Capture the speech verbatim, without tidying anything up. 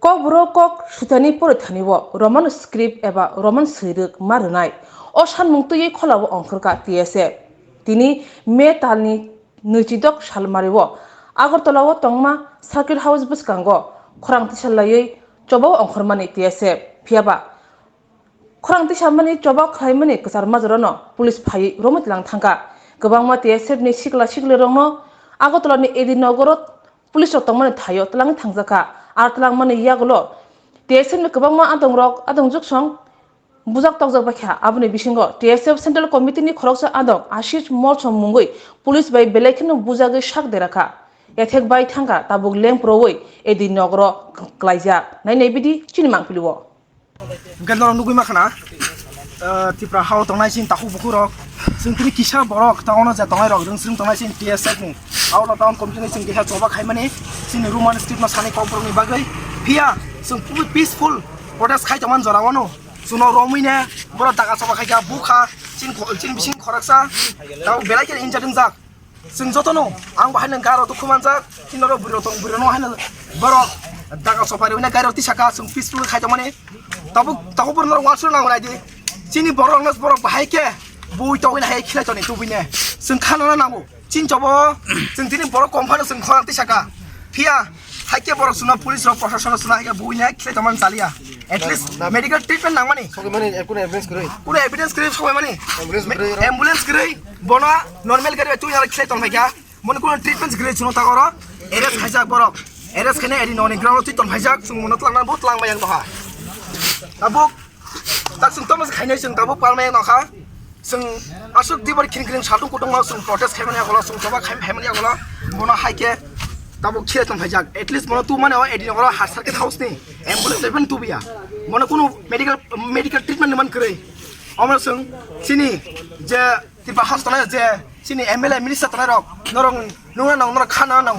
Kokborok kok sutani porithani o Roman script eba Roman swirwk ma rwnai. O sanmung twiwi kholao ongkhorkha T S F. Tini May talni nwichidok salmari o Agartala o tongma Circuit House bwskango khorang tisa laiwi chobao ongkhormani T S F. Phiyaba khorang tisa mani choba khlaimani kwchar majorano police phaiwi romwi tlang thangkha. Kwbangma T S F ni sikla siklirokno Agartala ni A D Nogoro police rok tongmani thaio twlangwi thangjakha. Ar twlangmani yagulo T S F ni kwbangma adongrok adong juksong bujak tokjak baikha. Aboni bisingo T S F Central Committee ni khoroksa adong Ashish Morsom mungwi police bai belai kheno bujagwi sak derakha. Ethek bai thangkha tabuk lengpro wi A D Nogoro klaijak. Nai nai bidi chini mangpili o. Hingke norok nugui makhana, ah, Tipra hao tongnai chini takhuk bukhuk rok, chwng tini kisa borok taono je tongnai rok, rwngswrwng tongnai chini T S F ni, Agartala town committee ni chwng keha choba khaimani, chini Roman script no sani kokborok ni bagwi, phiya chwng peaceful protest khai tongmani jora o no, chwngno romwi ne borok daga choba khaikha, bukha, chini kho-, chini bising khoroksa, tabo belai kheno injak wngjak. Chwng jotono, ang bo haino garo dukhu manjak, chini norok bwrwi rok tong, bwrwi rok haino borok daga sopari hwnwi gari rok tisaka, chwng peaceful khai tongmani. Tabuk, tabuk borok norok uansuk nango naidi. Chini borok rokno borok bahai khe bui togwi nahai khilai toni tubui ne. Chwng khanana nango. Chini jobo, chwng tini borok kom phano chwng khorang tisaka. Phiya, hai khe borok chwngno police rok, proshashan rok chwngno hai khe bui ne khilai tongmani chaliya. At least medical treatment nangmani. Sokmani, eh, kuno evidence kwrwi. Kuno evidence kwrwi sokmani. Ambulance kwrwi, ambulance kwrwi. Bono normal gari bai twi hala khlai tong phaikha. Moni kuno treatment kwrwi chwngno ta oro. Arrest khaijak borok. Arrest khaina eri noni ground twi tong phaijak. Chwng mono twlangna bo twlang bai ang noha. Tabuk tak chwng tamo khainai chwng tabuk palmai ang nokha. Chwng aswk dibar khring khring satung kutung no chwng protest khaimani agolo chwng choba khai khaimani agolo. Bono hai khe tabuk khire tong phaijak. At least bono tu mane o eri nokro ha circuit house ni ambulance even tubiya. Bono kuno medical, medical treatment ni man kwrwi. Omo chwng chini je Tipra house tongnai je chini M L A minister tongnai rok norok nungna nang norok khana nang